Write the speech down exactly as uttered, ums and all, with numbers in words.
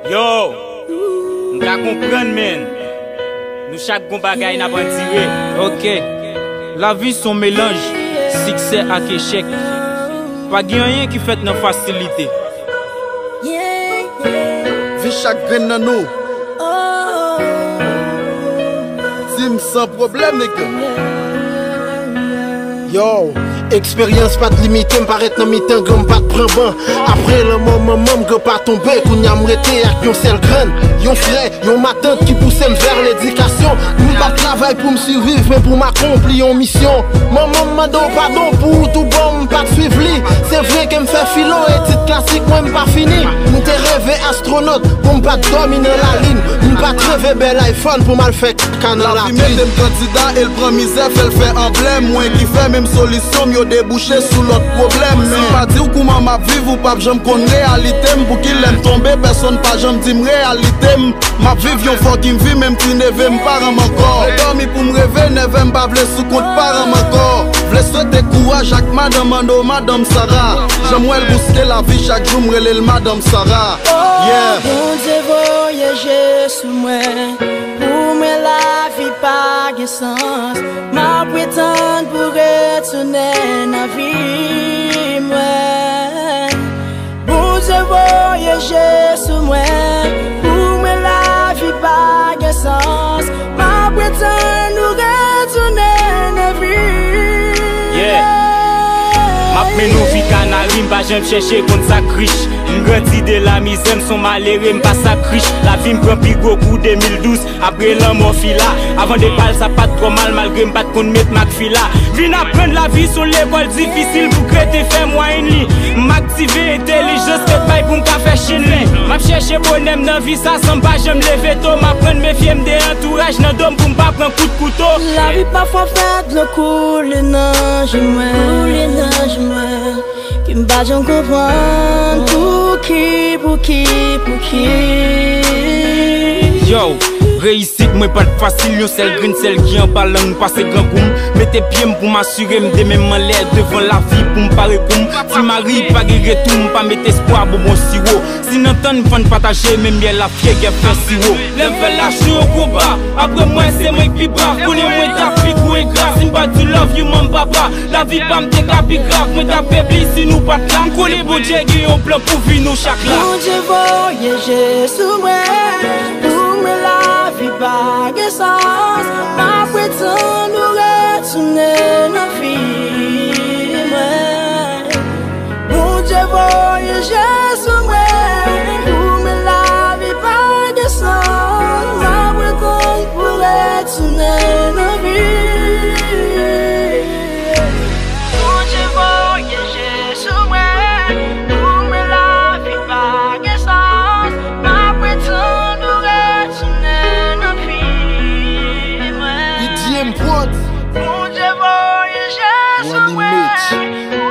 Yo, m ka konprann, men nou chak gon bagay n ap andire. Ok. Lavi se yon melanj siksè ak echèk. Pa gen anyen ki fèt nan fasilite. Vi chak grenn nan nou. Di m san pwoblèm, nèg. Yo, eksperyans pa t limite, m parèt nan mitan gran, m pa t pran ban. Apre lanmò manman m, gran pa tonbe, kounye a m rete ak yon sèl grenn. Yon frè, yon matant ki pouse m vè ledikasyon. M pa t travay pou m siviv, men pou m akonpli yon misyon. Manman m mande w padon pou wout ou ban m, m pa t swiv li. Se vre ke m fè filo, etid klasik mwen m pa fini. M te reve astwonot pou m pa t dòmi nan lalin. M pa t reve bèl iPhone pou m al fè kaka nan latrìn. Lavi mete m kandida e l pran mizè, fè l fè anblèm. Mwen ki fè menm solisyon m yo debouche sou lòt pwoblèm. Si m pa di w kouman m ap viv, ou p ap janm konn reyalite m. Pou kilè m tonbe, pèsonn pa janm di m reyalite m. M ap viv yon fucking vi, menm ti neve m pa ranm ankò. Vle dòmi pou m reve, nève m pa vle sou kont paran m ankò. Vle swete kouraj ak madanm, mande w madanm Sara. Jan m wè l bouske lavi, chak jou m rele l madanm Sara. Yeah. Bondye voye je sou mwen, pou mwen lavi pa gen sans. M ap pretann pou retounen nan vi mwen. Bondye voye je sou mwen, pou mwen lavi pa gen sans. M ap pretann nou retounen nan vi. Yeah. M ap mennen w vi Kanari, m pa janm chèche konn sa k rich. M grandi de lamizè, m s on malere, m pa sa k rich. Lavi m pran pi gwo kou de mil douz, apre lanmò Fila. Avan depa l sa pa t twò mal, malgre m pa t konn met mak Fila. Vin aprann lavi s on lekòl difisil pou k rete fè mwayenn li. M aktive entelijans ke bay pou m ka fè chin li. M ap chèche bonè m nan vi sa san m pa janm leve to. M aprann mefye m de antouraj nan do m pou m pa pran kout kouto. Lavi pafwa fè dlo koule nan je mwen. Koule nan je mwen. Ke m pa janm konprann pouki, pouki, pouki. Yo, reyisit mwen pa t fasil, yon sèl grenn sèl ki anba lang m pase grangou m. Mete pye m pou m asire m, demen m anlè devan lavi pou m pare kou m. Ti mari pa gen retou, m pa met espwa bonbon siwo. Si n antann, fò n pataje, men myèl la fyè gen fè siwo. Lè m fè lache yon konba, apre mwen se mwen k pi brav. Konnen mwen t ap pi gwo engra si m pa di love you manm papa. Lavi pa m te ka pi grav, mwen t ap febli si nou pa t la. M konnen Bondye gen yon plan pou vi nou chak la. Bondye voye je sou mwen, pou mwen lavi pa gen sans. M ap pretann nou retounen nan vi mwen. Bondye voye je sou mwen, pou mwen lavi pa gen sans. M ap pretann pou retounen nan vi. Bondye voye je sou mwen, pou mwen lavi pa gen sans. M ap pretann nou retounen nan vi mwen. P D M Prod. Bondye voye je sou mwen,